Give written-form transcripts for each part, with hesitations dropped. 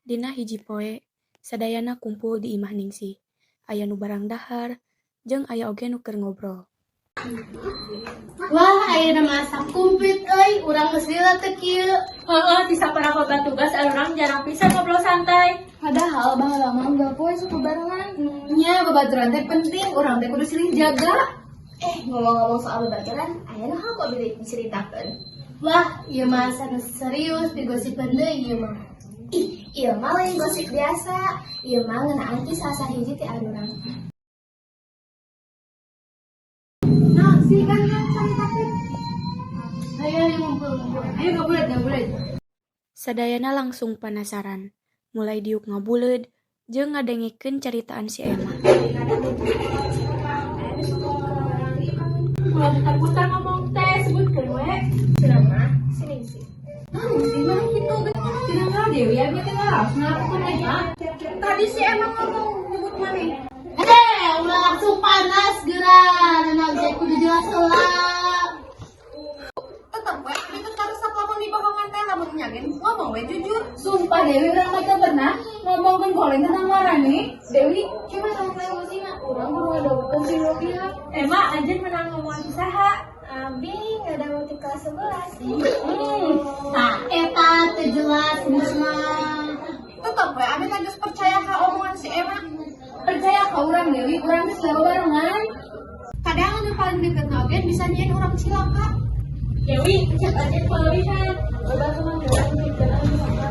Dina hiji poe, sadayana kumpul di imah Ningsih. Aya nu barang dahar, jeung aya oge nu keur ngobrol. Wah, ayeuna mah asa kumplit euy, urang geus lila teu kieu. Heeh, ti sapara loba tugas urang jarang pisan ngobrol santai. Padahal baheula mah unggal poe sok barengan. Nya, babaturan teh penting, urang teh kudu silih jaga. Eh, ngomong-ngomong soal babaturan, aya naha kok diceritakeun? Wah, ieu mah asa nu serius digosipeun deui ieu mah. Ih, ieu mah lain gosip biasa. Ieu mah ngeunaan ti salah sahiji ti arurang. Nah, sih kan kan caritakeun. Ayo ayo ngumpul-ngumpul. Ayo ngabuleud, ngabuleud. Sadayana langsung panasaran, mulai diuk ngabuleud jeung ngadengekeun caritaan si Emma. Ulah putar-putar ngomong teh, sebutkeun we. Cenah mah si Ningsih. Nah, sih mah kitu. Cenah mah Dewi abi teh ngaraos ngalakukeun aja. Tadi si Emma ngomong nyebut maneh. Eh, ulah langsung panas geura. Naon teh kudu jelas heula. Tetep we abi teh karesep lamun dibohongan teh, lamun nya ge ngomong we jujur. Sumpah, Dewi, urang mah teu pernah ngomongkeun goreng tentang marane. Dewi, coba sama emosina. Urang kudu ngadokeun si Rokia. Emma, anjeun menang ngomongan ti saha? Abi ngadangu ti kelas 11. Tah, eta teu jelas geus mah. Tetep we abi teh geus percaya ka omongan si Emma. Percaya ka urang, Dewi, urang geus lama barengan. Kadang anu paling deket oge bisa nyieun urang cilaka. Dewi, cek anjeun peulihan. Loba teman heula mikirkeun anu sama.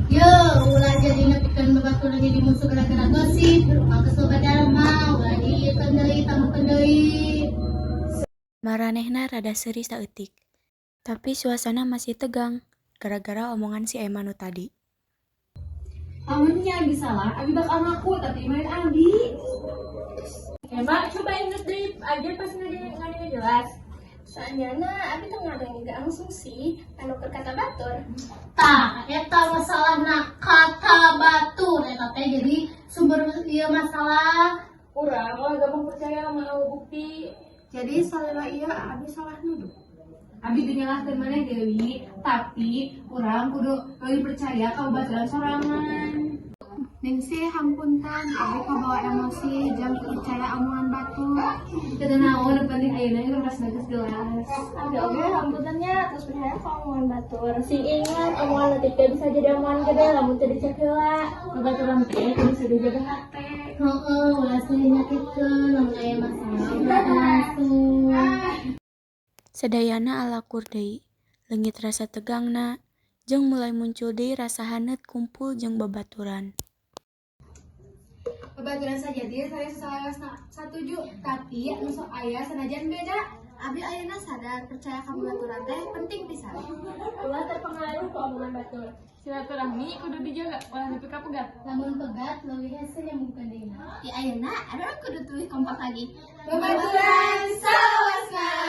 Yo, ulah jadi nepikeun babaturan jadi musuh gara-gara gosip, geus loba drama, ulah diieukeun deui, tambahkeun deui. Maranehna rada seuri saeutik. Tapi suasana masih tegang gara-gara omongan si Emma nu tadi. Lamun nya abi salah, abi bakal ngaku, tapi main abi. Emma, coba inget deui, anjeun pas ngadenge jelas. Soalnya abi teu ngadenge langsung sih, anu keur kata batur. Tah, eta masalahna kata batur eta teh jadi sumber ieu masalah. Urang mah gampang percaya sama bukti. Jadi salila ieu abi salah nuduh? Abi teu nyalahkeun maneh, Dewi, tapi urang kudu leuwih percaya ka babaturan sorangan. Ningsih, hampunten, abi kabawa emosi jang percaya omongan batur. Teu naon, nu penting ayeuna urang rasana geus jelas. Abi oge hampunten nya, terus percaya ka omongan batur. Sing ingat, omongan leutik teh bisa jadi omongan gede lamun teu dicek heula. Babaturan teh kudu silih jaga hate. Heeh, ulah silih nyakitkeun, lamun aya masalah ulah langsung. Sadayana alakur deui, leungit rasa tegangna, jeung mulai muncul deui rasa haneut kumpul jeung babaturan. Babaturan sajati saling sasalawasna satuju, tapi anu sok aya sanajan beda. Abi ayeuna sadar percaya ka babaturan teh penting pisan. Ulah terpengaruh ku omongan batur. Silaturahmi kudu dijaga, ulah nepi ka pegat. Lamun pegat leuwih hese nyambungkeun deui. Ti ayeuna urang kudu tuluy kompak lagi. Babaturan salawasna.